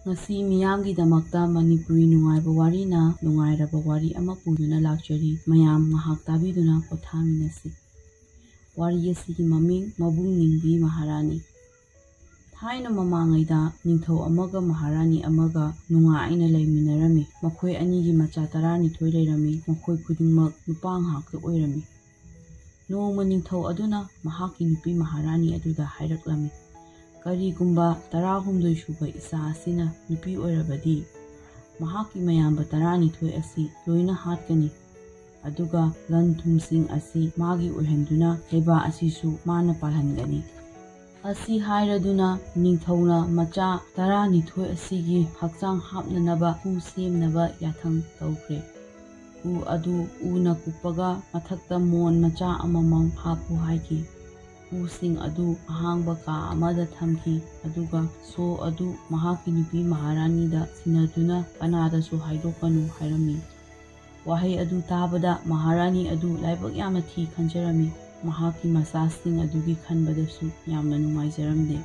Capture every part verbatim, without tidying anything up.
ꯉꯁꯤ ꯃꯤꯌꯥꯝꯒꯤꯗꯃꯛꯇ ꯃꯅꯤꯄꯨꯔꯤ ꯅꯨꯡꯉꯥꯏꯕ ꯋꯥꯔꯤꯅ ꯅꯨꯡꯉꯥꯏꯔꯕ ꯋꯥꯔꯤ ꯑꯃ ꯄꯨꯗꯨꯅ ꯂꯥꯛꯆꯔꯤ꯫ ꯃꯌꯥꯝ ꯉꯥꯏꯍꯥꯛ ꯇꯥꯕꯤꯗꯨꯅ ꯄꯣꯊꯥꯃꯤꯟꯅꯁꯤ꯫ ꯋꯥꯔꯤ ꯑꯁꯤꯒꯤ ꯃꯃꯤꯡ ꯃꯕꯨꯡ ꯅꯤꯡꯕꯤ ꯃꯍꯥꯔꯥꯅꯤ꯫ ꯊꯥꯏꯅ ꯃꯃꯥꯡꯉꯩꯗ ꯅꯤꯡꯊꯧ ꯑꯃꯒ ꯃꯍꯥꯔꯥꯅꯤ ꯑꯃꯒ ꯅꯨꯡꯉꯥꯏꯅ ꯂꯩꯃꯤꯟꯅꯔꯝꯃꯤ꯫ ꯃꯈꯣꯏ ꯑꯅꯤꯒꯤ ꯃꯆꯥ ꯇꯔꯥꯅꯤꯊꯣꯏ ꯂꯩꯔꯝꯃꯤ꯫ ꯃꯈꯣꯏ ꯈꯨꯗꯤꯡꯃꯛ ꯅꯨꯄꯥ ꯉꯥꯛꯇ ꯑꯣꯏꯔꯝꯃꯤ꯫ ꯅꯣꯡꯃ ꯅꯤꯡꯊꯧ ꯑꯗꯨꯅ ꯃꯍꯥꯛꯀꯤ ꯅꯨꯄꯤ ꯃꯍꯥꯔꯥꯅꯤ ꯑꯗꯨꯗ ꯍꯥꯏꯔꯛꯂꯝꯃꯤ, "ꯀꯔꯤꯒꯨꯝꯕ ꯇꯔꯥꯍꯨꯝꯗꯣꯏ ꯁꯨꯕ ꯏꯆꯥ ꯑꯁꯤꯅ ꯅꯨꯄꯤ ꯑꯣꯏꯔꯕꯗꯤ, ꯃꯍꯥꯛꯀꯤ ꯃꯌꯥꯝꯕ ꯇꯔꯥꯅꯤꯊꯣꯏ ꯑꯁꯤ ꯂꯣꯏꯅ ꯍꯥꯠꯀꯅꯤ꯫ ꯑꯗꯨꯒ ꯂꯟ ꯊꯨꯝꯁꯤꯡ ꯑꯁꯤ ꯃꯥꯒꯤ ꯑꯣꯏꯍꯟꯗꯨꯅ ꯂꯩꯕꯥꯛ ꯑꯁꯤꯁꯨ ꯃꯥꯅ ꯄꯥꯜꯍꯟꯒꯅꯤ"꯫ ꯑꯁꯤ ꯍꯥꯏꯔꯗꯨꯅ ꯅꯤꯡꯊꯧꯅ ꯃꯆꯥ ꯇꯔꯥꯅꯤꯊꯣꯏ ꯑꯁꯤꯒꯤ ꯍꯛꯆꯥꯡ ꯍꯥꯞꯅꯅꯕ ꯍꯨ ꯁꯦꯝꯅꯕ ꯌꯥꯊꯪ ꯇꯧꯈ꯭ꯔꯦ꯫ ꯎ ꯑꯗꯨ ꯎꯅ ꯀꯨꯞꯄꯒ ꯃꯊꯛꯇ ꯃꯣꯟ ꯃꯆꯥ ꯑꯃꯃꯝ ꯍꯥꯞꯄꯨ ꯍꯥꯏꯈꯤ꯫ ꯎꯁꯤꯡ ꯑꯗꯨ ꯑꯍꯥꯡꯕ ꯀꯥ ꯑꯃꯗ ꯊꯝꯈꯤ, ꯑꯗꯨꯒ ꯁꯣ ꯑꯗꯨ ꯃꯍꯥꯛꯀꯤ ꯅꯨꯄꯤ ꯃꯍꯥꯔꯥꯅꯤꯗ ꯁꯤꯟꯅꯗꯨꯅ ꯀꯅꯥꯗꯁꯨ ꯍꯥꯏꯗꯣꯛꯀꯅꯨ ꯍꯥꯏꯔꯝꯃꯤ꯫ ꯋꯥꯍꯩ ꯑꯗꯨ ꯇꯥꯕꯗ ꯃꯍꯥꯔꯥꯅꯤ ꯑꯗꯨ ꯂꯥꯏꯕꯛ ꯌꯥꯝꯅ ꯊꯤ ꯈꯟꯖꯔꯝꯃꯤ꯫ ꯃꯍꯥꯛꯀꯤ ꯃꯆꯥꯁꯤꯡ ꯑꯗꯨꯒꯤ ꯈꯟꯕꯗꯁꯨ ꯌꯥꯝꯅ ꯅꯨꯡꯉꯥꯏꯖꯔꯝꯗꯦ꯫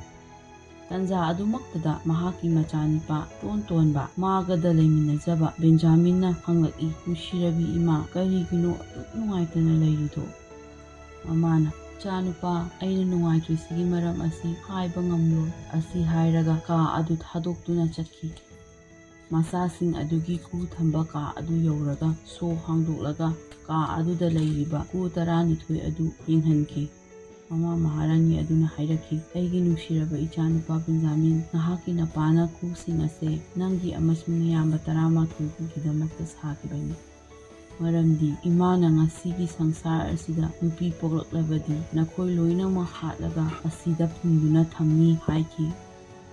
ꯇꯟꯖꯥ ꯑꯗꯨꯃꯛꯇꯗ ꯃꯍꯥꯛꯀꯤ ꯃꯆꯥꯅꯤꯄꯥ ꯇꯣꯟ ꯇꯣꯟꯕ ꯃꯥꯒꯗ ꯂꯩꯃꯤꯟꯅꯖꯕ ꯕꯦꯟꯖꯥꯃꯤꯟꯅ ꯍꯪꯂꯛꯏ, "ꯅꯨꯡꯁꯤꯔꯕꯤ ꯏꯃꯥ, ꯀꯔꯤꯒꯤꯅꯣ ꯑꯗꯨꯛ ꯅꯨꯡꯉꯥꯏꯇꯅ ꯂꯩꯔꯤꯗꯣ?" ꯃꯃꯥꯅ, "ꯏꯆꯥꯅꯨꯄꯥ, ꯑꯩꯅ ꯅꯨꯡꯉꯥꯏꯇ꯭ꯔꯤꯁꯤꯒꯤ ꯃꯔꯝ ꯑꯁꯤ ꯍꯥꯏꯕ ꯉꯝꯂꯣꯏ"꯫ ꯑꯁꯤ ꯍꯥꯏꯔꯒ ꯀꯥ ꯑꯗꯨ ꯊꯥꯗꯣꯛꯇꯨꯅ ꯆꯠꯈꯤ꯫ ꯃꯆꯥꯁꯤꯡ ꯑꯗꯨꯒꯤ ꯀꯨ ꯊꯝꯕ ꯀꯥ ꯑꯗꯨ ꯌꯧꯔꯒ ꯁꯣ ꯍꯥꯡꯗꯣꯛꯂꯒ ꯀꯥ ꯑꯗꯨꯗ ꯂꯩꯔꯤꯕ ꯀꯨ ꯇꯔꯥꯅꯤꯊꯣꯏ ꯑꯗꯨ ꯌꯦꯡꯍꯟꯈꯤ꯫ ꯃꯃꯥ ꯃꯍꯥꯔꯥꯅꯤ ꯑꯗꯨꯅ ꯍꯥꯏꯔꯛꯈꯤ, "ꯑꯩꯒꯤ ꯅꯨꯡꯁꯤꯔꯕ ꯏꯆꯥꯅꯨꯄꯥ ꯕꯦꯟꯖꯥꯃꯤꯟ, ꯅꯍꯥꯛꯀꯤ ꯅꯄꯥꯅ ꯀꯨꯁꯤꯡ ꯑꯁꯦ ꯅꯪꯒꯤ ꯑꯃꯁꯨꯡ ꯅꯌꯥꯝꯕ ꯇꯔꯥꯃꯥꯊꯣꯏꯒꯤꯗꯃꯛꯇ ꯁꯥꯈꯤꯕꯅꯤ꯫ ꯃꯔꯝꯗꯤ ꯏꯃꯥꯅ ꯉꯁꯤꯒꯤ ꯁꯪꯁꯥꯔ ꯑꯁꯤꯗ ꯅꯨꯄꯤ ꯄꯣꯛꯂꯛꯂꯕꯗꯤ ꯅꯈꯣꯏ ꯂꯣꯏꯅꯃꯛ ꯍꯥꯠꯂꯒ ꯑꯁꯤꯗ ꯐꯨꯝꯗꯨꯅ ꯊꯝꯅꯤ" ꯍꯥꯏꯈꯤ꯫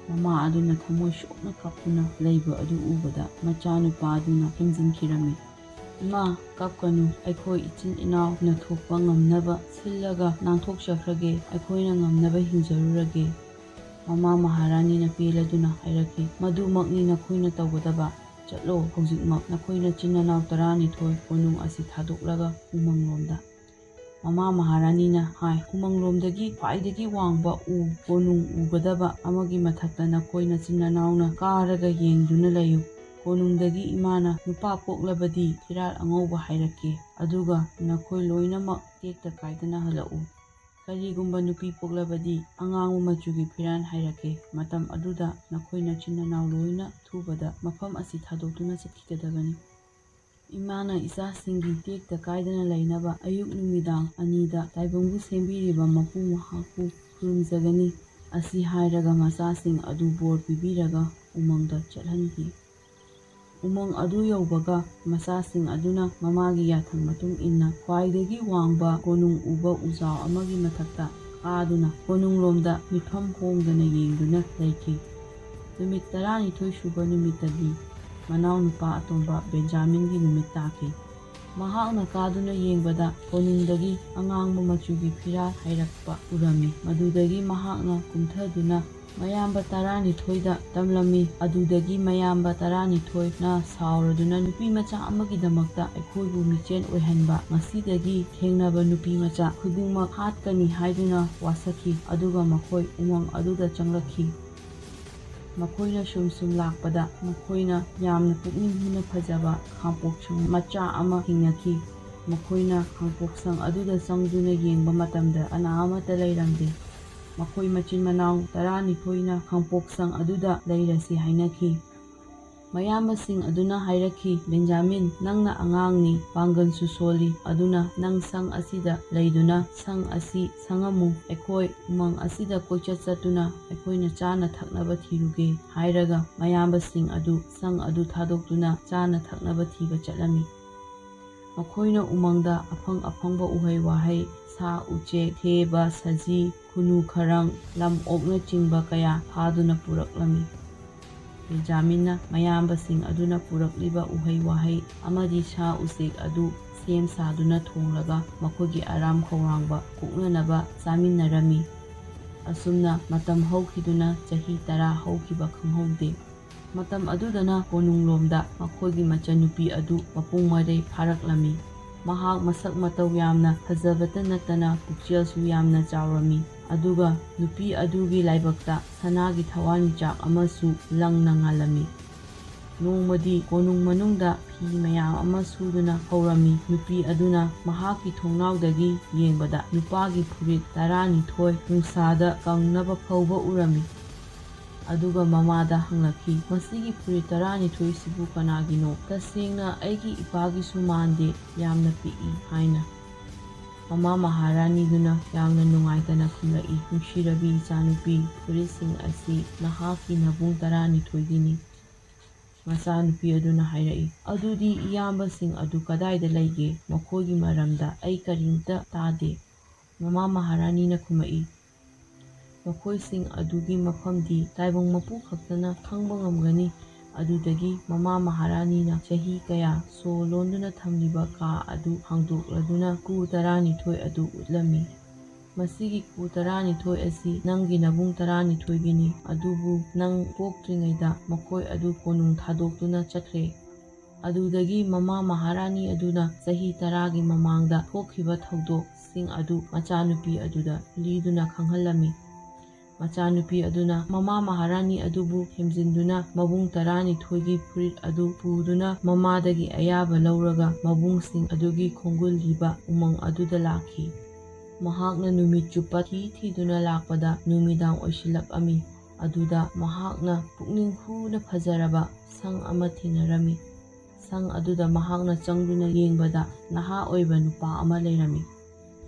ꯃꯃꯥ ꯑꯗꯨꯅ ꯊꯃꯣꯏ ꯁꯣꯛꯅ ꯀꯞꯇꯨꯅ ꯂꯩꯕ ꯑꯗꯨ ꯎꯕꯗ ꯃꯆꯥꯅꯨꯄꯥ ꯑꯗꯨꯅ ꯊꯦꯝꯖꯤꯟꯈꯤꯔꯝꯃꯤ꯫ "ꯏꯃꯥ, ꯀꯞꯀꯅꯨ꯫ ꯑꯩꯈꯣꯏ ꯏꯆꯤꯟ ꯏꯅꯥꯎ ꯅꯊꯣꯛꯄ ꯉꯝꯅꯕ ꯁꯤꯜꯂꯒ ꯅꯥꯟꯊꯣꯛꯆꯈ꯭ꯔꯒꯦ꯫ ꯑꯩꯈꯣꯏꯅ ꯉꯝꯅꯕ ꯍꯤꯡꯖꯔꯨꯔꯒꯦ"꯫ ꯃꯃꯥ ꯃꯍꯥꯔꯥꯅꯤꯅ ꯄꯦꯜꯂꯗꯨꯅ ꯍꯥꯏꯔꯛꯈꯤ, "ꯃꯗꯨꯃꯛꯅꯤ ꯅꯈꯣꯏꯅ ꯇꯧꯒꯗꯕ꯫ ꯆꯠꯂꯣ, ꯍꯧꯖꯤꯛꯃꯛ ꯅꯈꯣꯏ ꯅꯆꯤꯟ ꯅꯅꯥꯎ ꯇꯔꯥꯅꯤꯊꯣꯏ ꯀꯣꯅꯨꯡ ꯑꯁꯤ ꯊꯥꯗꯣꯛꯂꯒ ꯎꯃꯪꯂꯣꯝꯗ"꯫ ꯃꯃꯥ ꯃꯍꯥꯔꯥꯅꯤꯅ ꯍꯥꯏ, "ꯎꯃꯪꯂꯣꯝꯗꯒꯤ ꯈ꯭ꯋꯥꯏꯗꯒꯤ ꯋꯥꯡꯕ ꯎ ꯀꯣꯅꯨꯡ ꯎꯒꯗꯕ ꯑꯃꯒꯤ ꯃꯊꯛꯇ ꯅꯈꯣꯏ ꯅꯆꯤꯟ ꯅꯅꯥꯎꯅ ꯀꯥꯔꯒ ꯌꯦꯡꯗꯨꯅ ꯂꯩꯌꯨ꯫ ꯀꯣꯅꯨꯡꯗꯒꯤ ꯏꯃꯥꯅ ꯅꯨꯄꯥ ꯄꯣꯛꯂꯕꯗꯤ ꯐꯤꯔꯥꯜ ꯑꯉꯧꯕ ꯍꯥꯏꯔꯛꯀꯦ, ꯑꯗꯨꯒ ꯅꯈꯣꯏ ꯂꯣꯏꯅꯃꯛ ꯇꯦꯛꯇ ꯀꯥꯏꯗꯅ ꯍꯜꯂꯛꯎ꯫ ꯀꯔꯤꯒꯨꯝꯕ ꯅꯨꯄꯤ ꯄꯣꯛꯂꯕꯗꯤ ꯑꯉꯥꯡꯕ ꯃꯆꯨꯒꯤ ꯐꯤꯔꯥꯜ ꯍꯥꯏꯔꯛꯀꯦ꯫ ꯃꯇꯝ ꯑꯗꯨꯗ ꯅꯈꯣꯏ ꯅꯆꯤꯟ ꯅꯅꯥꯎ ꯂꯣꯏꯅ ꯑꯊꯨꯕꯗ ꯃꯐꯝ ꯑꯁꯤ ꯊꯥꯗꯣꯛꯇꯨꯅ ꯆꯠꯈꯤꯒꯗꯕꯅꯤ"꯫ ꯏꯃꯥꯅ ꯏꯆꯥꯁꯤꯡꯒꯤ ꯇꯦꯛꯇ ꯀꯥꯏꯗꯅ ꯂꯩꯅꯕ ꯑꯌꯨꯛ ꯅꯨꯃꯤꯗꯥꯡ ꯑꯅꯤꯗ ꯇꯥꯏꯕꯪꯕꯨ ꯁꯦꯝꯕꯤꯔꯤꯕ ꯃꯄꯨ ꯃꯍꯥꯛꯄꯨ ꯈꯨꯔꯨꯝꯖꯒꯅꯤ꯫ ꯑꯁꯤ ꯍꯥꯏꯔꯒ ꯃꯆꯥꯁꯤꯡ ꯑꯗꯨ ꯕꯣꯔ ꯄꯤꯕꯤꯔꯒ ꯎꯃꯪꯗ ꯆꯠꯍꯟꯈꯤ꯫ ꯎꯃꯪ ꯑꯗꯨ ꯌꯧꯕꯒ ꯃꯆꯥꯁꯤꯡ ꯑꯗꯨꯅ ꯃꯃꯥꯒꯤ ꯌꯥꯊꯪ ꯃꯇꯨꯡ ꯏꯟꯅ ꯈ꯭ꯋꯥꯏꯗꯒꯤ ꯋꯥꯡꯕ ꯀꯣꯅꯨꯡ ꯎꯕ ꯎꯖꯥꯎ ꯑꯃꯒꯤ ꯃꯊꯛꯇ ꯀꯥꯗꯨꯅ ꯀꯣꯅꯨꯡꯂꯣꯝꯗ ꯃꯤꯠꯐꯝ ꯍꯣꯡꯗꯅ ꯌꯦꯡꯗꯨꯅ ꯂꯩꯈꯤ꯫ ꯅꯨꯃꯤꯠ ꯇꯔꯥꯅꯤꯊꯣꯏ ꯁꯨꯕ ꯅꯨꯃꯤꯠꯇꯗꯤ ꯃꯅꯥꯎꯅꯨꯄꯥ ꯑꯇꯣꯝꯕ ꯕꯦꯟꯖꯥꯃꯤꯟꯒꯤ ꯅꯨꯃꯤꯠ ꯇꯥꯈꯤ꯫ ꯃꯍꯥꯛꯅ ꯀꯥꯗꯨꯅ ꯌꯦꯡꯕꯗ ꯀꯣꯅꯨꯡꯗꯒꯤ ꯑꯉꯥꯡꯕ ꯃꯆꯨꯒꯤ ꯐꯤꯔꯥꯜ ꯍꯥꯏꯔꯛꯄ ꯎꯔꯝꯃꯤ꯫ ꯃꯗꯨꯗꯒꯤ ꯃꯍꯥꯛꯅ ꯀꯨꯝꯊꯗꯨꯅ ꯃꯌꯥꯝꯕ ꯇꯔꯥꯅꯤꯊꯣꯏꯗ ꯇꯝꯂꯝꯃꯤ꯫ ꯑꯗꯨꯗꯒꯤ ꯃꯌꯥꯝꯕ ꯇꯔꯥꯅꯤꯊꯣꯏꯅ ꯁꯥꯎꯔꯗꯨꯅ, "ꯅꯨꯄꯤ ꯃꯆꯥ ꯑꯃꯒꯤꯗꯃꯛꯇ ꯑꯩꯈꯣꯏꯕꯨ ꯃꯤꯆꯦꯟ ꯑꯣꯏꯍꯟꯕ, ꯉꯁꯤꯗꯒꯤ ꯊꯦꯡꯅꯕ ꯅꯨꯄꯤ ꯃꯆꯥ ꯈꯨꯗꯤꯡꯃꯛ ꯍꯥꯠꯀꯅꯤ" ꯍꯥꯏꯗꯨꯅ ꯋꯥꯁꯛꯈꯤ꯫ ꯑꯗꯨꯒ ꯃꯈꯣꯏ ꯎꯃꯪ ꯑꯗꯨꯗ ꯆꯪꯂꯛꯈꯤ꯫ ꯃꯈꯣꯏꯅ ꯁꯨꯝ ꯁꯨꯝ ꯂꯥꯛꯄꯗ ꯃꯈꯣꯏꯅ ꯌꯥꯝꯅ ꯄꯨꯛꯅꯤꯡ ꯍꯨꯅ ꯐꯖꯕ ꯈꯥꯡꯄꯣꯛꯁꯪ ꯃꯆꯥ ꯑꯃ ꯊꯦꯡꯅꯈꯤ꯫ ꯃꯈꯣꯏꯅ ꯈꯥꯡꯄꯣꯛꯁꯪ ꯑꯗꯨꯗ ꯆꯪꯗꯨꯅ ꯌꯦꯡꯕ ꯃꯇꯝꯗ ꯀꯅꯥ ꯑꯃꯠꯇ ꯂꯩꯔꯝꯗꯦ꯫ ꯃꯈꯣꯏ ꯃꯆꯤꯟ ꯃꯅꯥꯎ ꯇꯔꯥꯅꯤꯊꯣꯏꯅ ꯈꯥꯡꯄꯣꯛꯁꯪ ꯑꯗꯨꯗ ꯂꯩꯔꯁꯤ ꯍꯥꯏꯅꯈꯤ꯫ ꯃꯌꯥꯝꯕꯁꯤꯡ ꯑꯗꯨꯅ ꯍꯥꯏꯔꯛꯈꯤ, "ꯕꯦꯟꯖꯥꯃꯤꯟ, ꯅꯪꯅ ꯑꯉꯥꯡꯅꯤ, ꯄꯥꯡꯒꯜꯁꯨ ꯁꯣꯜꯂꯤ, ꯑꯗꯨꯅ ꯅꯪ ꯁꯪ ꯑꯁꯤꯗ ꯂꯩꯗꯨꯅ ꯁꯪ ꯑꯁꯤ ꯁꯪꯉꯝꯃꯨ꯫ ꯑꯩꯈꯣꯏ ꯎꯃꯪ ꯑꯁꯤꯗ ꯀꯣꯏꯆꯠ ꯆꯠꯇꯨꯅ ꯑꯩꯈꯣꯏꯅ ꯆꯥꯅ ꯊꯛꯅꯕ ꯊꯤꯔꯨꯒꯦ" ꯍꯥꯏꯔꯒ ꯃꯌꯥꯝꯕꯁꯤꯡ ꯑꯗꯨ ꯁꯪ ꯑꯗꯨ ꯊꯥꯗꯣꯛꯇꯨꯅ ꯆꯥꯅ ꯊꯛꯅꯕ ꯊꯤꯕ ꯆꯠꯂꯝꯃꯤ꯫ ꯃꯈꯣꯏꯅ ꯎꯃꯪꯗ ꯑꯐꯪ ꯑꯐꯪꯕ ꯎꯍꯩ ꯋꯥꯍꯩ, ꯁꯥ ꯎꯆꯦꯛ, ꯊꯦꯕ, ꯁꯖꯤ, ꯈꯨꯅꯨ ꯈꯔꯪ, ꯂꯝ ꯑꯣꯛꯅꯆꯤꯡꯕ ꯀꯌꯥ ꯐꯥꯗꯨꯅ ꯄꯨꯔꯛꯂꯝꯃꯤ꯫ ꯕꯦꯟꯖꯥꯃꯤꯟꯅ ꯃꯌꯥꯝꯕꯁꯤꯡ ꯑꯗꯨꯅ ꯄꯨꯔꯛꯂꯤꯕ ꯎꯍꯩ ꯋꯥꯍꯩ ꯑꯃꯗꯤ ꯁꯥ ꯎꯆꯦꯛ ꯑꯗꯨ ꯁꯦꯝ ꯁꯥꯗꯨꯅ ꯊꯣꯡꯂꯒ ꯃꯈꯣꯏꯒꯤ ꯑꯔꯥꯝ ꯈꯧꯔꯥꯡꯕ ꯀꯣꯛꯅꯅꯕ ꯆꯥꯃꯤꯟꯅꯔꯝꯃꯤ꯫ ꯑꯁꯨꯝꯅ ꯃꯇꯝ ꯍꯧꯈꯤꯗꯨꯅ ꯆꯍꯤ ꯇꯔꯥ ꯍꯧꯈꯤꯕ ꯈꯪꯍꯧꯗꯦ꯫ ꯃꯇꯝ ꯑꯗꯨꯗꯅ ꯀꯣꯅꯨꯡꯂꯣꯝꯗ ꯃꯈꯣꯏꯒꯤ ꯃꯆꯟꯅꯨꯄꯤ ꯑꯗꯨ ꯃꯄꯨꯡ ꯃꯔꯩ ꯐꯥꯔꯛꯂꯝꯃꯤ꯫ ꯃꯍꯥꯛ ꯃꯁꯛ ꯃꯇꯧ ꯌꯥꯝꯅ ꯐꯖꯕꯇ ꯅꯠꯇꯅ ꯄꯨꯛꯆꯦꯜꯁꯨ ꯌꯥꯝꯅ ꯆꯥꯎꯔꯝꯃꯤ꯫ ꯑꯗꯨꯒ ꯅꯨꯄꯤ ꯑꯗꯨꯒꯤ ꯂꯥꯏꯕꯛꯇ ꯁꯅꯥꯒꯤ ꯊꯋꯥꯟꯃꯤꯆꯥꯛ ꯑꯃꯁꯨ ꯂꯪꯅ ꯉꯥꯜꯂꯝꯃꯤ꯫ ꯅꯣꯡꯃꯗꯤ ꯀꯣꯅꯨꯡ ꯃꯅꯨꯡꯗ ꯐꯤ ꯃꯌꯥꯝ ꯑꯃ ꯁꯨꯗꯨꯅ ꯍꯧꯔꯝꯃꯤ꯫ ꯅꯨꯄꯤ ꯑꯗꯨꯅ ꯃꯍꯥꯛꯀꯤ ꯊꯣꯡꯅꯥꯎꯗꯒꯤ ꯌꯦꯡꯕꯗ ꯅꯨꯄꯥꯒꯤ ꯐꯨꯔꯤꯠ ꯇꯔꯥꯅꯤꯊꯣꯏ ꯅꯨꯡꯁꯥꯗ ꯀꯪꯅꯕ ꯐꯧꯕ ꯎꯔꯝꯃꯤ꯫ ꯑꯗꯨꯒ ꯃꯃꯥꯗ ꯍꯪꯂꯛꯈꯤ, "ꯃꯁꯤꯒꯤ ꯐꯨꯔꯤꯠ ꯇꯔꯥꯅꯤꯊꯣꯏꯁꯤꯕꯨ ꯀꯅꯥꯒꯤꯅꯣ? ꯇꯁꯦꯡꯅ ꯑꯩꯒꯤ ꯏꯄꯥꯒꯤꯁꯨ ꯃꯥꯟꯗꯦ, ꯌꯥꯝꯅ ꯄꯤꯛꯏ" ꯍꯥꯏꯅ꯫ ꯃꯃꯥ ꯃꯍꯥꯔꯥꯅꯤꯗꯨꯅ ꯌꯥꯝꯅ ꯅꯨꯡꯉꯥꯏꯇꯅ ꯈꯨꯝꯂꯛꯏ, "ꯅꯨꯡꯁꯤꯔꯕꯤ ꯏꯆꯥꯅꯨꯄꯤ, ꯐꯨꯔꯤꯠꯁꯤꯡ ꯑꯁꯤ ꯅꯍꯥꯛꯀꯤ ꯅꯕꯨꯡ ꯇꯔꯥꯅꯤꯊꯣꯏꯒꯤꯅꯤ꯫ ꯃꯆꯥꯅꯨꯄꯤ ꯑꯗꯨꯅ ꯍꯥꯏꯔꯛꯏ, "ꯑꯗꯨꯗꯤ ꯏꯌꯥꯝꯕꯁꯤꯡ ꯑꯗꯨ ꯀꯗꯥꯏꯗ ꯂꯩꯒꯦ? ꯃꯈꯣꯏꯒꯤ ꯃꯔꯝꯗ ꯑꯩ ꯀꯔꯤꯝꯇ ꯇꯥꯗꯦ"꯫ ꯃꯃꯥ ꯃꯍꯥꯔꯥꯅꯤꯅ ꯈꯨꯝꯃꯛꯏ, "ꯃꯈꯣꯏꯁꯤꯡ ꯑꯗꯨꯒꯤ ꯃꯐꯝꯗꯤ ꯇꯥꯏꯕꯪ ꯃꯄꯨ ꯈꯛꯇꯅ ꯈꯪꯕ ꯉꯝꯒꯅꯤ"꯫ ꯑꯗꯨꯗꯒꯤ ꯃꯃꯥ ꯃꯍꯥꯔꯥꯅꯤꯅ ꯆꯍꯤ ꯀꯌꯥ ꯁꯣ ꯂꯣꯟꯗꯨꯅ ꯊꯝꯂꯤꯕ ꯀꯥ ꯑꯗꯨ ꯍꯥꯡꯗꯣꯛꯂꯗꯨꯅ ꯀꯨ ꯇꯔꯥꯅꯤꯊꯣꯏ ꯑꯗꯨ ꯎꯠꯂꯝꯃꯤ꯫ "ꯃꯁꯤꯒꯤ ꯀꯨ ꯇꯔꯥꯅꯤꯊꯣꯏ ꯑꯁꯤ ꯅꯪꯒꯤ ꯅꯕꯨꯡ ꯇꯔꯥꯅꯤꯊꯣꯏꯒꯤꯅꯤ, ꯑꯗꯨꯕꯨ ꯅꯪ ꯄꯣꯛꯇ꯭ꯔꯤꯉꯩꯗ ꯃꯈꯣꯏ ꯑꯗꯨ ꯀꯣꯅꯨꯡ ꯊꯥꯗꯣꯛꯇꯨꯅ ꯆꯠꯈ꯭ꯔꯦ"꯫ ꯑꯗꯨꯗꯒꯤ ꯃꯃꯥ ꯃꯍꯥꯔꯥꯅꯤ ꯑꯗꯨꯅ ꯆꯍꯤ ꯇꯔꯥꯒꯤ ꯃꯃꯥꯡꯗ ꯊꯣꯛꯈꯤꯕ ꯊꯧꯗꯣꯛꯁꯤꯡ ꯑꯗꯨ ꯃꯆꯥꯅꯨꯄꯤ ꯑꯗꯨꯗ ꯂꯤꯗꯨꯅ ꯈꯪꯍꯜꯂꯝꯃꯤ꯫ ꯃꯆꯥꯅꯨꯄꯤ ꯑꯗꯨꯅ ꯃꯃꯥ ꯃꯍꯥꯔꯥꯅꯤ ꯑꯗꯨꯕꯨ ꯊꯦꯝꯖꯤꯟꯗꯨꯅ ꯃꯕꯨꯡ ꯇꯔꯥꯅꯤꯊꯣꯏꯒꯤ ꯐꯨꯔꯤꯠ ꯑꯗꯨ ꯄꯨꯗꯨꯅ ꯃꯃꯥꯗꯒꯤ ꯑꯌꯥꯕ ꯂꯧꯔꯒ ꯃꯕꯨꯡꯁꯤꯡ ꯑꯗꯨꯒꯤ ꯈꯣꯡꯒꯨꯜ ꯂꯤꯕ ꯎꯃꯪ ꯑꯗꯨꯗ ꯂꯥꯛꯈꯤ꯫ ꯃꯍꯥꯛꯅ ꯅꯨꯃꯤꯠ ꯆꯨꯞꯄ ꯊꯤ ꯊꯤꯗꯨꯅ ꯂꯥꯛꯄꯗ ꯅꯨꯃꯤꯗꯥꯡ ꯑꯣꯏꯁꯤꯜꯂꯛꯑꯝꯃꯤ꯫ ꯑꯗꯨꯗ ꯃꯍꯥꯛꯅ ꯄꯨꯛꯅꯤꯡ ꯍꯨꯅ ꯐꯖꯔꯕ ꯁꯪ ꯑꯃ ꯊꯦꯡꯅꯔꯝꯃꯤ꯫ ꯁꯪ ꯑꯗꯨꯗ ꯃꯍꯥꯛꯅ ꯆꯪꯗꯨꯅ ꯌꯦꯡꯕꯗ ꯅꯍꯥ ꯑꯣꯏꯕ ꯅꯨꯄꯥ ꯑꯃ ꯂꯩꯔꯝꯃꯤ꯫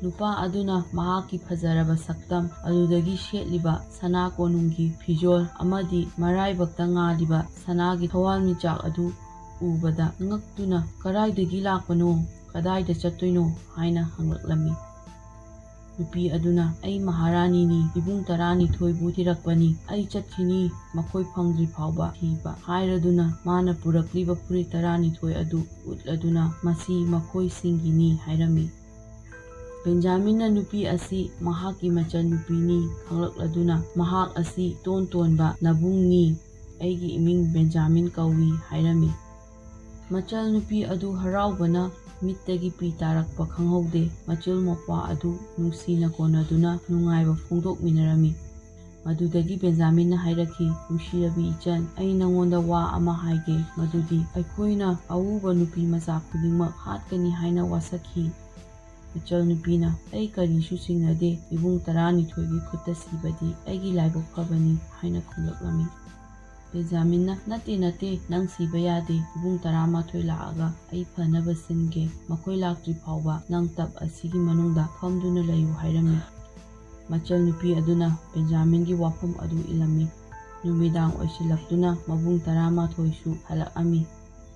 ꯅꯨꯄꯥ ꯑꯗꯨꯅ ꯃꯍꯥꯛꯀꯤ ꯐꯖꯔꯕ ꯁꯛꯇꯝ ꯑꯗꯨꯗꯒꯤ ꯁꯦꯠꯂꯤꯕ ꯁꯅꯥ ꯀꯣꯅꯨꯡꯒꯤ ꯐꯤꯖꯣꯜ ꯑꯃꯗꯤ ꯃꯔꯥꯏꯕꯛꯇ ꯉꯥꯜꯂꯤꯕ ꯁꯅꯥꯒꯤ ꯊꯋꯥꯟꯃꯤꯆꯥꯛ ꯑꯗꯨ ꯎꯕꯗ ꯉꯛꯇꯨꯅ, "ꯀꯗꯥꯏꯗꯒꯤ ꯂꯥꯛꯄꯅꯣ? ꯀꯗꯥꯏꯗ ꯆꯠꯇꯣꯏꯅꯣ?" ꯍꯥꯏꯅ ꯍꯪꯂꯛꯂꯝꯃꯤ꯫ ꯅꯨꯄꯤ ꯑꯗꯨꯅ, "ꯑꯩ ꯃꯍꯥꯔꯥꯅꯤꯅꯤ, ꯏꯕꯨꯡ ꯇꯔꯥꯅꯤꯊꯣꯏꯕꯨ ꯊꯤꯔꯛꯄꯅꯤ꯫ ꯑꯩ ꯆꯠꯈꯤꯅꯤ, ꯃꯈꯣꯏ ꯐꯪꯗ꯭ꯔꯤ ꯐꯥꯎꯕ ꯊꯤꯕ" ꯍꯥꯏꯔꯗꯨꯅ ꯃꯥꯅ ꯄꯨꯔꯛꯂꯤꯕ ꯐꯨꯔꯤꯠ ꯇꯔꯥꯅꯤꯊꯣꯏ ꯑꯗꯨ ꯎꯠꯂꯗꯨꯅ, "ꯃꯁꯤ ꯃꯈꯣꯏꯁꯤꯡꯒꯤꯅꯤ" ꯍꯥꯏꯔꯝꯃꯤ꯫ ꯕꯦꯟꯖꯥꯃꯤꯟꯅ ꯅꯨꯄꯤ ꯑꯁꯤ ꯃꯍꯥꯛꯀꯤ ꯃꯆꯟꯅꯨꯄꯤꯅꯤ ꯈꯪꯂꯛꯂꯗꯨꯅ, "ꯃꯍꯥꯛ ꯑꯁꯤ ꯏꯇꯣꯟ ꯇꯣꯟꯕ ꯅꯕꯨꯡꯅꯤ, ꯑꯩꯒꯤ ꯏꯃꯤꯡ ꯕꯦꯟꯖꯥꯃꯤꯟ ꯀꯧꯏ" ꯍꯥꯏꯔꯝꯃꯤ꯫ ꯃꯆꯜ ꯅꯨꯄꯤ ꯑꯗꯨ ꯍꯔꯥꯎꯕꯅ ꯃꯤꯠꯇꯒꯤ ꯄꯤ ꯇꯥꯔꯛꯄ ꯈꯪꯍꯧꯗꯦ꯫ ꯃꯆꯤꯜ ꯃꯧꯄ꯭ꯋꯥ ꯑꯗꯨ ꯅꯨꯡꯁꯤꯅ ꯀꯣꯟꯅꯗꯨꯅ ꯅꯨꯡꯉꯥꯏꯕ ꯐꯣꯡꯗꯣꯛꯃꯤꯟꯅꯔꯝꯃꯤ꯫ ꯃꯗꯨꯗꯒꯤ ꯕꯦꯟꯖꯥꯃꯤꯟꯅ ꯍꯥꯏꯔꯛꯈꯤ, "ꯅꯨꯡꯁꯤꯔꯕꯤ ꯏꯆꯟ, ꯑꯩ ꯅꯉꯣꯟꯗ ꯋꯥ ꯑꯃ ꯍꯥꯏꯒꯦ, ꯃꯗꯨꯗꯤ ꯑꯩꯈꯣꯏꯅ ꯑꯎꯕ ꯅꯨꯄꯤ ꯃꯆꯥ ꯈꯨꯗꯤꯡꯃꯛ ꯍꯥꯠꯀꯅꯤ ꯍꯥꯏꯅ ꯋꯥꯁꯛꯈꯤ꯫" ꯃꯆꯜ ꯅꯨꯄꯤꯅ, "ꯑꯩ ꯀꯔꯤꯁꯨ ꯆꯤꯡꯅꯗꯦ, ꯏꯕꯨꯡ ꯇꯔꯥꯅꯤꯊꯣꯏꯒꯤ ꯈꯨꯠꯇ ꯁꯤꯕꯗꯤ ꯑꯩꯒꯤ ꯂꯥꯏꯕꯛ ꯐꯕꯅꯤ" ꯍꯥꯏꯅ ꯈꯨꯝꯂꯛꯂꯝꯃꯤ꯫ ꯕꯦꯟꯖꯥꯃꯤꯟꯅ, "ꯅꯠꯇꯦ, ꯅꯠꯇꯦ, ꯅꯪ ꯁꯤꯕ ꯌꯥꯗꯦ, ꯏꯕꯨꯡ ꯇꯔꯥꯃꯥꯊꯣꯏ ꯂꯥꯛꯑꯒ ꯑꯩ ꯐꯅꯕ ꯁꯤꯟꯒꯦ, ꯃꯈꯣꯏ ꯂꯥꯛꯇ꯭ꯔꯤ ꯐꯥꯎꯕ ꯅꯪ ꯇꯞ ꯑꯁꯤꯒꯤ ꯃꯅꯨꯡꯗ ꯐꯝꯗꯨꯅ ꯂꯩꯌꯨ" ꯍꯥꯏꯔꯝꯃꯤ꯫ ꯃꯆꯜ ꯅꯨꯄꯤ ꯑꯗꯨꯅ ꯕꯦꯟꯖꯥꯃꯤꯟꯒꯤ ꯋꯥꯐꯝ ꯑꯗꯨ ꯏꯜꯂꯝꯃꯤ꯫ ꯅꯨꯃꯤꯗꯥꯡ ꯑꯣꯏꯁꯤꯜꯂꯛꯇꯨꯅ ꯃꯕꯨꯡ ꯇꯔꯥꯃꯥꯊꯣꯏꯁꯨ ꯍꯜꯂꯛꯑꯝꯃꯤ꯫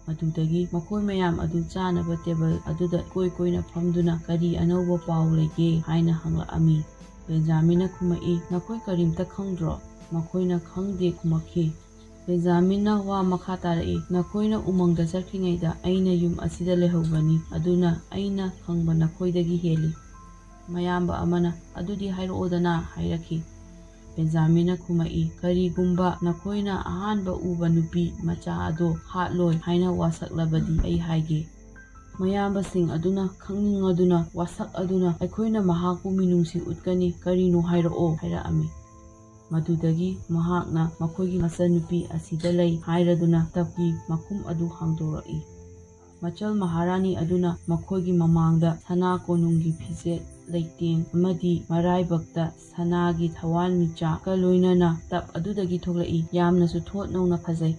ꯃꯗꯨꯗꯒꯤ ꯃꯈꯣꯏ ꯃꯌꯥꯝ ꯑꯗꯨ ꯆꯥꯅꯕ ꯇꯦꯕꯜ ꯑꯗꯨꯗ ꯏꯀꯣꯏ ꯀꯣꯏꯅ ꯐꯝꯗꯨꯅ "ꯀꯔꯤ ꯑꯅꯧꯕ ꯄꯥꯎ ꯂꯩꯒꯦ?" ꯍꯥꯏꯅ ꯍꯪꯂꯛꯑꯝꯃꯤ꯫ ꯕꯦꯟꯖꯥꯃꯤꯟꯅ ꯈꯨꯝꯃꯛꯏ, "ꯅꯈꯣꯏ ꯀꯔꯤꯝꯇ ꯈꯪꯗ꯭ꯔꯣ?" ꯃꯈꯣꯏꯅ "ꯈꯪꯗꯦ" ꯈꯨꯝꯃꯛꯈꯤ꯫ ꯕꯦꯟꯖꯥꯃꯤꯟꯅ ꯋꯥ ꯃꯈꯥ ꯇꯥꯔꯛꯏ, "ꯅꯈꯣꯏꯅ ꯎꯃꯪꯗ ꯆꯠꯈ꯭ꯔꯤꯉꯩꯗ ꯑꯩꯅ ꯌꯨꯝ ꯑꯁꯤꯗ ꯂꯩꯍꯧꯕꯅꯤ, ꯑꯗꯨꯅ ꯑꯩꯅ ꯈꯪꯕ ꯅꯈꯣꯏꯗꯒꯤ ꯍꯦꯜꯂꯤ꯫" ꯃꯌꯥꯝꯕ ꯑꯃꯅ, "ꯑꯗꯨꯗꯤ ꯍꯥꯏꯔꯛꯑꯣꯗꯅ" ꯍꯥꯏꯔꯛꯈꯤ꯫ ꯕꯦꯟꯖꯥꯃꯤꯟꯅ ꯈꯨꯝꯃꯛꯏ, "ꯀꯔꯤꯒꯨꯝꯕ ꯅꯈꯣꯏꯅ ꯑꯍꯥꯟꯕ ꯎꯕ ꯅꯨꯄꯤ ꯃꯆꯥ ꯑꯗꯣ ꯍꯥꯠꯂꯣꯏ ꯍꯥꯏꯅ ꯋꯥꯁꯛꯂꯕꯗꯤ ꯑꯩ ꯍꯥꯏꯒꯦ꯫" ꯃꯌꯥꯝꯕꯁꯤꯡ ꯑꯗꯨꯅ ꯈꯪꯅꯤꯡꯉꯗꯨꯅ ꯋꯥꯁꯛ ꯑꯗꯨꯅ, "ꯑꯩꯈꯣꯏꯅ ꯃꯍꯥꯛꯄꯨ ꯃꯤꯅꯨꯡꯁꯤ ꯎꯠꯀꯅꯤ, ꯀꯔꯤꯅꯣ ꯍꯥꯏꯔꯛꯑꯣ" ꯍꯥꯏꯔꯛꯑꯝꯃꯤ꯫ ꯃꯗꯨꯗꯒꯤ ꯃꯍꯥꯛꯅ ꯃꯈꯣꯏꯒꯤ ꯃꯆꯟꯅꯨꯄꯤ ꯑꯁꯤꯗ ꯂꯩ ꯍꯥꯏꯔꯗꯨꯅ ꯇꯞꯀꯤ ꯃꯈꯨꯝ ꯑꯗꯨ ꯍꯥꯡꯗꯣꯔꯛꯏ꯫ ꯃꯆꯜ ꯃꯍꯥꯔꯥꯅꯤ ꯑꯗꯨꯅ ꯃꯈꯣꯏꯒꯤ ꯃꯃꯥꯡꯗ ꯁꯅꯥ ꯀꯣꯅꯨꯡꯒꯤ ꯐꯤꯖꯦꯠ ꯂꯩꯇꯦꯡ ꯑꯃꯗꯤ ꯃꯔꯥꯏꯕꯛꯇ ꯁꯅꯥꯒꯤ ꯊꯋꯥꯟꯃꯤꯆꯥꯛꯀ ꯂꯣꯏꯅꯅ ꯇꯞ ꯑꯗꯨꯗꯒꯤ ꯊꯣꯛꯂꯛꯏ꯫ ꯌꯥꯝꯅꯁꯨ ꯊꯣꯠ ꯅꯧꯅ ꯐꯖꯩ꯫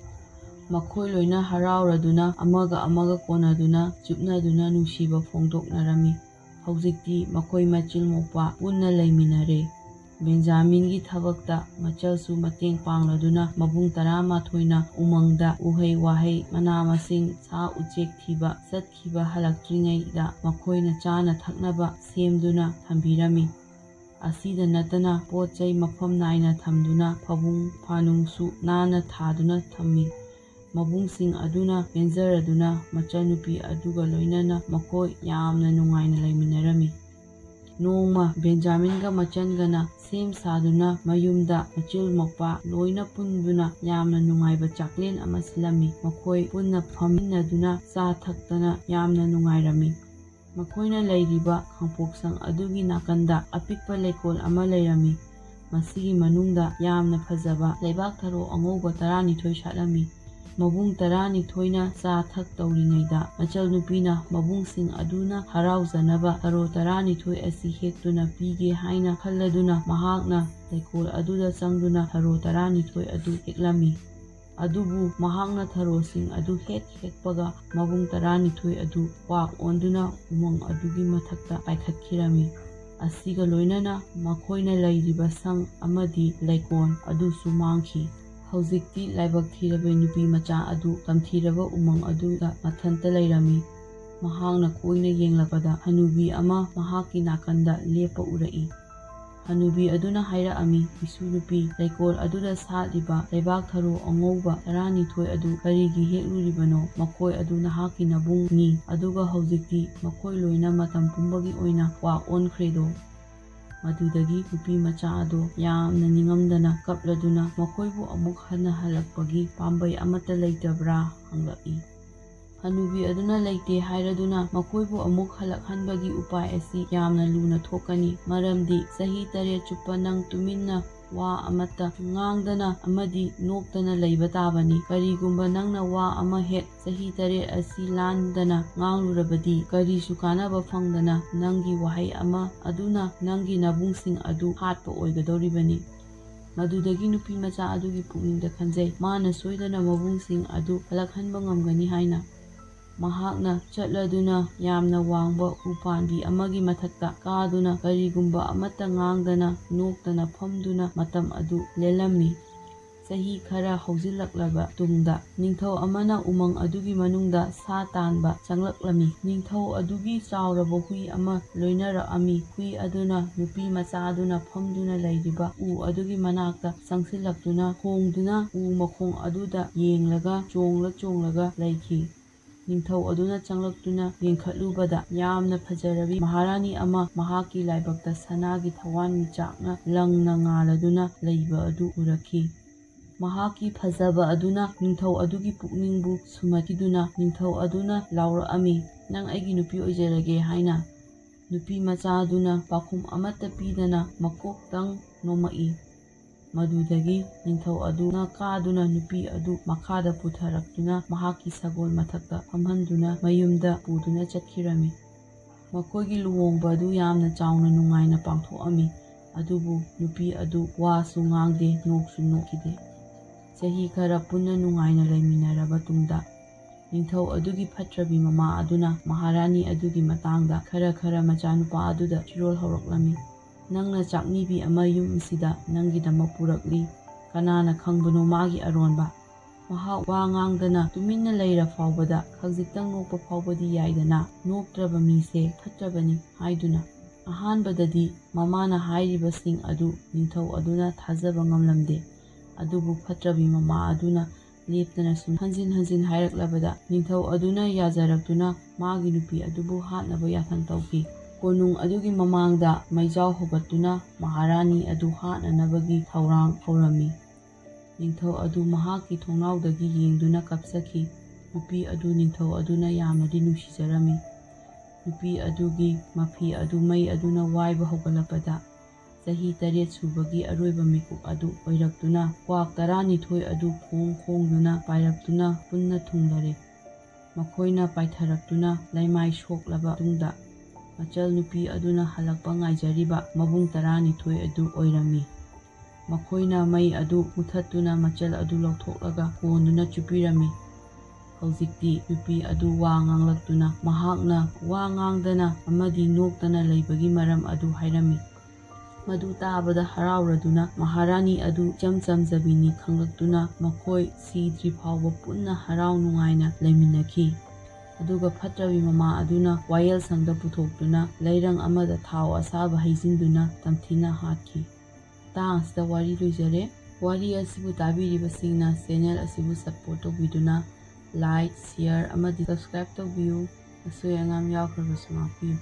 ꯃꯈꯣꯏ ꯂꯣꯏꯅ ꯍꯔꯥꯎꯔꯗꯨꯅ ꯑꯃꯒ ꯑꯃꯒ ꯀꯣꯟꯅꯗꯨꯅ ꯆꯨꯞꯅꯗꯨꯅ ꯅꯨꯡꯁꯤꯕ ꯐꯣꯡꯗꯣꯛꯅꯔꯝꯃꯤ꯫ ꯍꯧꯖꯤꯛꯇꯤ ꯃꯈꯣꯏ ꯃꯆꯤꯜ ꯃꯧꯄ꯭ꯋꯥ ꯄꯨꯟꯅ ꯂꯩꯃꯤꯟꯅꯔꯦ꯫ ꯕꯦꯟꯖꯥꯃꯤꯟꯒꯤ ꯊꯕꯛꯇ ꯃꯆꯜꯁꯨ ꯃꯇꯦꯡ ꯄꯥꯡꯂꯗꯨꯅ ꯃꯕꯨꯡ ꯇꯔꯥꯃꯥꯊꯣꯏꯅ ꯎꯃꯪꯗ ꯎꯍꯩ ꯋꯥꯍꯩ, ꯃꯅꯥ ꯃꯁꯤꯡ, ꯁꯥ ꯎꯆꯦꯛ ꯊꯤꯕ ꯆꯠꯈꯤꯕ ꯍꯜꯂꯛꯇ꯭ꯔꯤꯉꯩꯗ ꯃꯈꯣꯏꯅ ꯆꯥꯅ ꯊꯛꯅꯕ ꯁꯦꯝꯗꯨꯅ ꯊꯝꯕꯤꯔꯝꯃꯤ꯫ ꯑꯁꯤꯗ ꯅꯠꯇꯅ ꯄꯣꯠ ꯆꯩ ꯃꯐꯝ ꯅꯥꯏꯅ ꯊꯝꯗꯨꯅ ꯐꯃꯨꯡ ꯐꯥꯅꯨꯡꯁꯨ ꯅꯥꯟꯅ ꯊꯥꯗꯨꯅ ꯊꯝꯃꯤ꯫ ꯃꯕꯨꯡꯁꯤꯡ ꯑꯗꯨꯅ ꯄꯦꯟꯖꯔꯗꯨꯅ ꯃꯆꯟꯅꯨꯄꯤ ꯑꯗꯨꯒ ꯂꯣꯏꯅꯅ ꯃꯈꯣꯏ ꯌꯥꯝꯅ ꯅꯨꯡꯉꯥꯏꯅ ꯂꯩꯃꯤꯟꯅꯔꯝꯃꯤ꯫ ꯅꯣꯡꯃ ꯕꯦꯟꯖꯥꯃꯤꯟꯒ ꯃꯆꯟꯒꯅ ꯁꯦꯝ ꯁꯥꯗꯨꯅ ꯃꯌꯨꯝꯗ ꯃꯆꯤꯜ ꯃꯧꯄ꯭ꯋꯥ ꯂꯣꯏꯅ ꯄꯨꯟꯗꯨꯅ ꯌꯥꯝꯅ ꯅꯨꯡꯉꯥꯏꯕ ꯆꯥꯛꯂꯦꯟ ꯑꯃ ꯁꯤꯜꯂꯝꯃꯤ꯫ ꯃꯈꯣꯏ ꯄꯨꯟꯅ ꯐꯝꯃꯤꯟꯅꯗꯨꯅ ꯆꯥ ꯊꯛꯇꯅ ꯌꯥꯝꯅ ꯅꯨꯡꯉꯥꯏꯔꯝꯃꯤ꯫ ꯃꯈꯣꯏꯅ ꯂꯩꯔꯤꯕ ꯈꯥꯡꯄꯣꯛꯁꯪ ꯑꯗꯨꯒꯤ ꯅꯥꯀꯟꯗ ꯑꯄꯤꯛꯄ ꯂꯩꯀꯣꯜ ꯑꯃ ꯂꯩꯔꯝꯃꯤ꯫ ꯃꯁꯤꯒꯤ ꯃꯅꯨꯡꯗ ꯌꯥꯝꯅ ꯐꯖꯕ ꯂꯩꯕꯥꯛ ꯊꯔꯣ ꯑꯉꯧꯕ ꯇꯔꯥꯅꯤꯊꯣꯏ ꯁꯥꯠꯂꯝꯃꯤ꯫ ꯃꯕꯨꯡ ꯇꯔꯥꯅꯤꯊꯣꯏꯅ ꯆꯥ ꯊꯛ ꯇꯧꯔꯤꯉꯩꯗ, ꯃꯆꯜ ꯅꯨꯄꯤꯅ ꯃꯕꯨꯡꯁꯤꯡ ꯑꯗꯨꯅ ꯍꯔꯥꯎꯖꯅꯕ ꯊꯔꯣ ꯇꯔꯥꯅꯤꯊꯣꯏ ꯑꯁꯤ ꯍꯦꯛꯇꯨꯅ ꯄꯤꯒꯦ ꯍꯥꯏꯅ ꯈꯜꯂꯗꯨꯅ, ꯃꯍꯥꯛꯅ ꯂꯩꯀꯣꯜ ꯑꯗꯨꯗ ꯆꯪꯗꯨꯅ ꯊꯔꯣ ꯇꯔꯥꯅꯤꯊꯣꯏ ꯑꯗꯨ ꯍꯦꯛꯂꯝꯃꯤ꯫ ꯑꯗꯨꯕꯨ ꯃꯍꯥꯛꯅ ꯊꯔꯣꯁꯤꯡ ꯑꯗꯨ ꯍꯦꯛ ꯍꯦꯛꯄꯒ, ꯃꯕꯨꯡ ꯇꯔꯥꯅꯤꯊꯣꯏ ꯑꯗꯨ ꯀ꯭ꯋꯥꯛ ꯑꯣꯟꯗꯨꯅ ꯎꯃꯪ ꯑꯗꯨꯒꯤ ꯃꯊꯛꯇ ꯄꯥꯏꯈꯠꯈꯤꯔꯝꯃꯤ꯫ ꯑꯁꯤꯒ ꯂꯣꯏꯅꯅ ꯃꯈꯣꯏꯅ ꯂꯩꯔꯤꯕ ꯁꯪ ꯑꯃꯗꯤ ꯂꯩꯀꯣꯜ ꯑꯗꯨꯁꯨ ꯃꯥꯡꯈꯤ꯫ ꯍꯧꯖꯤꯛꯇꯤ ꯂꯥꯏꯕꯛ ꯊꯤꯔꯕ ꯅꯨꯄꯤ ꯃꯆꯥ ꯑꯗꯨ ꯇꯝꯊꯤꯔꯕ ꯎꯃꯪ ꯑꯗꯨꯗ ꯃꯊꯟꯇ ꯂꯩꯔꯝꯃꯤ꯫ ꯃꯍꯥꯛꯅ ꯀꯣꯏꯅ ꯌꯦꯡꯂꯛꯄꯗ, ꯍꯅꯨꯕꯤ ꯑꯃ ꯃꯍꯥꯛꯀꯤ ꯅꯥꯀꯟꯗ ꯂꯦꯞꯄ ꯎꯔꯛꯏ꯫ ꯍꯅꯨꯕꯤ ꯑꯗꯨꯅ ꯍꯥꯏꯔꯛꯑꯝꯃꯤ, "ꯏꯁꯨ ꯅꯨꯄꯤ, ꯂꯩꯀꯣꯜ ꯑꯗꯨꯗ ꯁꯥꯠꯂꯤꯕ ꯂꯩꯕꯥꯛ ꯊꯔꯣ ꯑꯉꯧꯕ ꯇꯔꯥꯅꯤꯊꯣꯏ ꯑꯗꯨ ꯀꯔꯤꯒꯤ ꯍꯦꯛꯂꯨꯔꯤꯕꯅꯣ? ꯃꯈꯣꯏ ꯑꯗꯨ ꯅꯍꯥꯛꯀꯤ ꯅꯕꯨꯡꯅꯤ, ꯑꯗꯨꯒ ꯍꯧꯖꯤꯛꯇꯤ ꯃꯈꯣꯏ ꯂꯣꯏꯅ ꯃꯇꯝ ꯄꯨꯝꯕꯒꯤ ꯑꯣꯏꯅ ꯀ꯭ꯋꯥꯛ ꯑꯣꯟꯈ꯭ꯔꯦꯗꯣ?" ꯃꯗꯨꯗꯒꯤ ꯅꯨꯄꯤ ꯃꯆꯥ ꯑꯗꯣ ꯌꯥꯝꯅ ꯅꯤꯡꯉꯝꯗꯅ ꯀꯞꯂꯗꯨꯅ, "ꯃꯈꯣꯏꯕꯨ ꯑꯃꯨꯛ ꯍꯟꯅ ꯍꯜꯂꯛꯄꯒꯤ ꯄꯥꯝꯕꯩ ꯑꯃꯠꯇ ꯂꯩꯇꯕ꯭ꯔꯥ?" ꯍꯪꯂꯛꯏ꯫ ꯍꯅꯨꯕꯤ ꯑꯗꯨꯅ ꯂꯩꯇꯦ ꯍꯥꯏꯔꯗꯨꯅ ꯃꯈꯣꯏꯕꯨ ꯑꯃꯨꯛ ꯍꯜꯂꯛꯍꯟꯕꯒꯤ ꯎꯄꯥꯏ ꯑꯁꯤ ꯌꯥꯝꯅ ꯂꯨꯅ ꯊꯣꯛꯀꯅꯤ, ꯃꯔꯝꯗꯤ ꯆꯍꯤ ꯇꯔꯦꯠ ꯆꯨꯞꯄ ꯅꯪ ꯇꯨꯃꯤꯟꯅ ꯋꯥ ꯑꯃꯠꯇ ꯉꯥꯡꯗꯅ ꯑꯃꯗꯤ ꯅꯣꯛꯇꯅ ꯂꯩꯕ ꯇꯥꯕꯅꯤ꯫ ꯀꯔꯤꯒꯨꯝꯕ ꯅꯪꯅ ꯋꯥ ꯑꯃ ꯍꯦꯛ ꯆꯍꯤ ꯇꯔꯦꯠ ꯑꯁꯤ ꯂꯥꯟꯗꯅ ꯉꯥꯡꯂꯨꯔꯕꯗꯤ, ꯀꯔꯤꯁꯨ ꯀꯥꯟꯅꯕ ꯐꯪꯗꯅ ꯅꯪꯒꯤ ꯋꯥꯍꯩ ꯑꯃ ꯑꯗꯨꯅ ꯅꯪꯒꯤ ꯅꯕꯨꯡꯁꯤꯡ ꯑꯗꯨ ꯍꯥꯠꯄ ꯑꯣꯏꯒꯗꯧꯔꯤꯕꯅꯤ꯫ ꯃꯗꯨꯗꯒꯤ ꯅꯨꯄꯤ ꯃꯆꯥ ꯑꯗꯨꯒꯤ ꯄꯨꯛꯅꯤꯡꯗ ꯈꯟꯖꯩ, ꯃꯥꯅ ꯁꯣꯏꯗꯅ ꯃꯕꯨꯡꯁꯤꯡ ꯑꯗꯨ ꯍꯜꯂꯛꯍꯟꯕ ꯉꯝꯒꯅꯤ ꯍꯥꯏꯅ꯫ ꯃꯍꯥꯛꯅ ꯆꯠꯂꯗꯨꯅ ꯌꯥꯝꯅ ꯋꯥꯡꯕ ꯎ ꯄꯥꯝꯕꯤ ꯑꯃꯒꯤ ꯃꯊꯛꯇ ꯀꯥꯗꯨꯅ ꯀꯔꯤꯒꯨꯝꯕ ꯑꯃꯠꯇ ꯉꯥꯡꯗꯅ ꯅꯣꯛꯇꯅ ꯐꯝꯗꯨꯅ ꯃꯇꯝ ꯑꯗꯨ ꯂꯦꯜꯂꯝꯃꯤ꯫ ꯆꯍꯤ ꯈꯔ ꯍꯧꯖꯤꯜꯂꯛꯂꯕ ꯇꯨꯡꯗ, ꯅꯤꯡꯊꯧ ꯑꯃꯅ ꯎꯃꯪ ꯑꯗꯨꯒꯤ ꯃꯅꯨꯡꯗ ꯁꯥ ꯇꯥꯟꯕ ꯆꯪꯂꯛꯂꯝꯃꯤ꯫ ꯅꯤꯡꯊꯧ ꯑꯗꯨꯒꯤ ꯆꯥꯎꯔꯕ ꯍꯨꯏ ꯑꯃ ꯂꯣꯏꯅꯔꯛꯑꯝꯃꯤ꯫ ꯍꯨꯏ ꯑꯗꯨꯅ ꯅꯨꯄꯤ ꯃꯆꯥ ꯑꯗꯨꯅ ꯐꯝꯗꯨꯅ ꯂꯩꯔꯤꯕ ꯎ ꯑꯗꯨꯒꯤ ꯃꯅꯥꯛꯇ ꯆꯪꯁꯤꯜꯂꯛꯇꯨꯅ, ꯈꯣꯡꯗꯨꯅ ꯎ ꯃꯈꯣꯡ ꯑꯗꯨꯗ ꯌꯦꯡꯂꯒ ꯆꯣꯡꯂ ꯆꯣꯡꯂꯒ ꯂꯩꯈꯤ꯫ ꯅꯤꯡꯊꯧ ꯑꯗꯨꯅ ꯆꯪꯂꯛꯇꯨꯅ ꯌꯦꯡꯈꯠꯂꯨꯕꯗ, ꯌꯥꯝꯅ ꯐꯖꯔꯕꯤ ꯃꯍꯥꯔꯥꯅꯤ ꯑꯃ ꯃꯍꯥꯛꯀꯤ ꯂꯥꯏꯕꯛꯇ ꯁꯅꯥꯒꯤ ꯊꯋꯥꯟꯃꯤꯆꯥꯛꯅ ꯂꯪꯅ ꯉꯥꯜꯂꯗꯨꯅ ꯂꯩꯕ ꯑꯗꯨ ꯎꯔꯛꯈꯤ꯫ ꯃꯍꯥꯛꯀꯤ ꯐꯖꯕ ꯑꯗꯨꯅ ꯅꯤꯡꯊꯧ ꯑꯗꯨꯒꯤ ꯄꯨꯛꯅꯤꯡꯕꯨ ꯁꯨꯝꯍꯠꯈꯤꯗꯨꯅ, ꯅꯤꯡꯊꯧ ꯑꯗꯨꯅ ꯂꯥꯎꯔꯛꯑꯝꯃꯤ, "ꯅꯪ ꯑꯩꯒꯤ ꯅꯨꯄꯤ ꯑꯣꯏꯖꯔꯒꯦ" ꯍꯥꯏꯅ꯫ ꯅꯨꯄꯤ ꯃꯆꯥ ꯑꯗꯨꯅ ꯄꯥꯎꯈꯨꯝ ꯑꯃꯠꯇ ꯄꯤꯗꯅ ꯃꯀꯣꯛꯇꯪ ꯅꯣꯝꯃꯛꯏ꯫ ꯃꯗꯨꯗꯒꯤ ꯅꯤꯡꯊꯧ ꯑꯗꯨꯅ ꯀꯥꯗꯨꯅ ꯅꯨꯄꯤ ꯑꯗꯨ ꯃꯈꯥꯗ ꯄꯨꯊꯔꯛꯇꯨꯅ ꯃꯍꯥꯛꯀꯤ ꯁꯒꯣꯜ ꯃꯊꯛꯇ ꯐꯝꯍꯟꯗꯨꯅ ꯃꯌꯨꯝꯗ ꯄꯨꯗꯨꯅ ꯆꯠꯈꯤꯔꯝꯃꯤ꯫ ꯃꯈꯣꯏꯒꯤ ꯂꯨꯍꯣꯡꯕ ꯑꯗꯨ ꯌꯥꯝꯅ ꯆꯥꯎꯅ ꯅꯨꯡꯉꯥꯏꯅ ꯄꯥꯡꯊꯣꯛꯑꯝꯃꯤ꯫ ꯑꯗꯨꯕꯨ ꯅꯨꯄꯤ ꯑꯗꯨ ꯋꯥꯁꯨ ꯉꯥꯡꯗꯦ, ꯅꯣꯛꯁꯨ ꯅꯣꯛꯈꯤꯗꯦ꯫ ꯆꯍꯤ ꯈꯔ ꯄꯨꯟꯅ ꯅꯨꯡꯉꯥꯏꯅ ꯂꯩꯃꯤꯟꯅꯔꯕ ꯇꯨꯡꯗ, ꯅꯤꯡꯊꯧ ꯑꯗꯨꯒꯤ ꯐꯠꯇ꯭ꯔꯕꯤ ꯃꯃꯥ ꯑꯗꯨꯅ ꯃꯍꯥꯔꯥꯅꯤ ꯑꯗꯨꯒꯤ ꯃꯇꯥꯡꯗ ꯈꯔ ꯈꯔ ꯃꯆꯥꯅꯨꯄꯥ ꯑꯗꯨꯗ ꯆꯤꯔꯣꯜ ꯍꯧꯔꯛꯂꯝꯃꯤ꯫ "ꯅꯪꯅ ꯆꯥꯛꯅꯤꯕꯤ ꯑꯃ ꯌꯨꯝ ꯑꯁꯤꯗ ꯅꯪꯒꯤꯗꯃꯛ ꯄꯨꯔꯛꯂꯤ꯫ ꯀꯅꯥꯅ ꯈꯪꯕꯅꯣ ꯃꯥꯒꯤ ꯑꯔꯣꯟꯕ? ꯃꯍꯥꯛ ꯋꯥ ꯉꯥꯡꯗꯅ ꯇꯨꯃꯤꯟꯅ ꯂꯩꯔ ꯐꯥꯎꯕꯗ ꯈꯖꯤꯛꯇꯪ ꯅꯣꯛꯄ ꯐꯥꯎꯕꯗꯤ ꯌꯥꯏꯗꯅ꯫ ꯅꯣꯛꯇ꯭ꯔꯕ ꯃꯤꯁꯦ ꯐꯠꯇ꯭ꯔꯕꯅꯤ" ꯍꯥꯏꯗꯨꯅ꯫ ꯑꯍꯥꯟꯕꯗꯗꯤ ꯃꯃꯥꯅ ꯍꯥꯏꯔꯤꯕꯁꯤꯡ ꯑꯗꯨ ꯅꯤꯡꯊꯧ ꯑꯗꯨꯅ ꯊꯥꯖꯕ ꯉꯝꯂꯝꯗꯦ꯫ ꯑꯗꯨꯕꯨ ꯐꯠꯇ꯭ꯔꯕꯤ ꯃꯃꯥ ꯑꯗꯨꯅ ꯂꯦꯞꯇꯅ ꯁꯨꯝ ꯍꯟꯖꯤꯟ ꯍꯟꯖꯤꯟ ꯍꯥꯏꯔꯛꯂꯕꯗ, ꯅꯤꯡꯊꯧ ꯑꯗꯨꯅ ꯌꯥꯖꯔꯛꯇꯨꯅ ꯃꯥꯒꯤ ꯅꯨꯄꯤ ꯑꯗꯨꯕꯨ ꯍꯥꯠꯅꯕ ꯌꯥꯊꯪ ꯇꯧꯈꯤ꯫ ꯀꯣꯅꯨꯡ ꯑꯗꯨꯒꯤ ꯃꯃꯥꯡꯗ ꯃꯩꯖꯥꯎ ꯍꯧꯒꯠꯇꯨꯅ ꯃꯍꯥꯔꯥꯅꯤ ꯑꯗꯨ ꯍꯥꯠꯅꯅꯕꯒꯤ ꯊꯧꯔꯥꯡ ꯍꯧꯔꯝꯃꯤ꯫ ꯅꯤꯡꯊꯧ ꯑꯗꯨ ꯃꯍꯥꯛꯀꯤ ꯊꯣꯡꯅꯥꯎꯗꯒꯤ ꯌꯦꯡꯗꯨꯅ ꯀꯞꯆꯈꯤ꯫ ꯅꯨꯄꯤ ꯑꯗꯨ ꯅꯤꯡꯊꯧ ꯑꯗꯨꯅ ꯌꯥꯝꯅꯗꯤ ꯅꯨꯡꯁꯤꯖꯔꯝꯃꯤ꯫ ꯅꯨꯄꯤ ꯑꯗꯨꯒꯤ ꯃꯐꯤ ꯑꯗꯨ ꯃꯩ ꯑꯗꯨꯅ ꯋꯥꯏꯕ ꯍꯧꯒꯠꯂꯛꯄꯗ, ꯆꯍꯤ ꯇꯔꯦꯠ ꯁꯨꯕꯒꯤ ꯑꯔꯣꯏꯕ ꯃꯤꯀꯨꯞ ꯑꯗꯨ ꯑꯣꯏꯔꯛꯇꯨꯅ, ꯀ꯭ꯋꯥꯛ ꯇꯔꯥꯅꯤꯊꯣꯏ ꯑꯗꯨ ꯈꯣꯡ ꯈꯣꯡꯗꯨꯅ ꯄꯥꯏꯔꯛꯇꯨꯅ ꯄꯨꯟꯅ ꯊꯨꯡꯂꯔꯦ꯫ ꯃꯈꯣꯏꯅ ꯄꯥꯏꯊꯔꯛꯇꯨꯅ ꯂꯩꯃꯥꯏ ꯁꯣꯛꯂꯕ ꯃꯇꯨꯡꯗ, ꯃꯆꯜ ꯅꯨꯄꯤ ꯑꯗꯨꯅ ꯍꯜꯂꯛꯄ ꯉꯥꯏꯖꯔꯤꯕ ꯃꯕꯨꯡ ꯇꯔꯥꯅꯤꯊꯣꯏ ꯑꯗꯨ ꯑꯣꯏꯔꯝꯃꯤ꯫ ꯃꯈꯣꯏꯅ ꯃꯩ ꯑꯗꯨ ꯃꯨꯊꯠꯇꯨꯅ ꯃꯆꯜ ꯑꯗꯨ ꯂꯧꯊꯣꯛꯂꯒ ꯀꯣꯟꯗꯨꯅ ꯆꯨꯞꯄꯤꯔꯝꯃꯤ꯫ ꯍꯧꯖꯤꯛꯇꯤ ꯅꯨꯄꯤ ꯑꯗꯨ ꯋꯥ ꯉꯥꯡꯂꯛꯇꯨꯅ ꯃꯍꯥꯛꯅ ꯋꯥ ꯉꯥꯡꯗꯅ ꯑꯃꯗꯤ ꯅꯣꯛꯇꯅ ꯂꯩꯕꯒꯤ ꯃꯔꯝ ꯑꯗꯨ ꯍꯥꯏꯔꯝꯃꯤ꯫ ꯃꯗꯨ ꯇꯥꯕꯗ ꯍꯔꯥꯎꯔꯗꯨꯅ ꯃꯍꯥꯔꯥꯅꯤ ꯑꯗꯨ ꯏꯆꯝ ꯆꯝꯖꯕꯤꯅꯤ ꯈꯪꯂꯛꯇꯨꯅ ꯃꯈꯣꯏ ꯁꯤꯗ꯭ꯔꯤ ꯐꯥꯎꯕ ꯄꯨꯟꯅ ꯍꯔꯥꯎ ꯅꯨꯡꯉꯥꯏꯅ ꯂꯩꯃꯤꯟꯅꯈꯤ꯫ ꯑꯗꯨꯒ ꯐꯠꯇ꯭ꯔꯕꯤ ꯃꯃꯥ ꯑꯗꯨꯅ ꯋꯥꯌꯦꯜꯁꯪꯗ ꯄꯨꯊꯣꯛꯇꯨꯅ ꯂꯩꯔꯪ ꯑꯃꯗ ꯊꯥꯎ ꯑꯁꯥꯕ ꯍꯩꯖꯤꯟꯗꯨꯅ ꯇꯝꯊꯤꯅ ꯍꯥꯠꯈꯤ꯫ ꯃꯇꯥꯡ ꯑꯁꯤꯗ ꯋꯥꯔꯤ ꯂꯣꯏꯖꯔꯦ꯫ ꯋꯥꯔꯤ ꯑꯁꯤꯕꯨ ꯇꯥꯕꯤꯔꯤꯕꯁꯤꯡꯅ ꯆꯦꯅꯦꯜ ꯑꯁꯤꯕꯨ ꯁꯞꯄꯣꯔꯠ ꯇꯧꯕꯤꯗꯨꯅ like, share ꯑꯃꯗꯤ subscribe ꯇꯧꯕꯤꯌꯨ꯫ ꯑꯁꯣꯏ ꯑꯉꯥꯝ ꯌꯥꯎꯈ꯭ꯔꯕꯁꯨ ꯉꯥꯛꯄꯤꯌꯨ꯫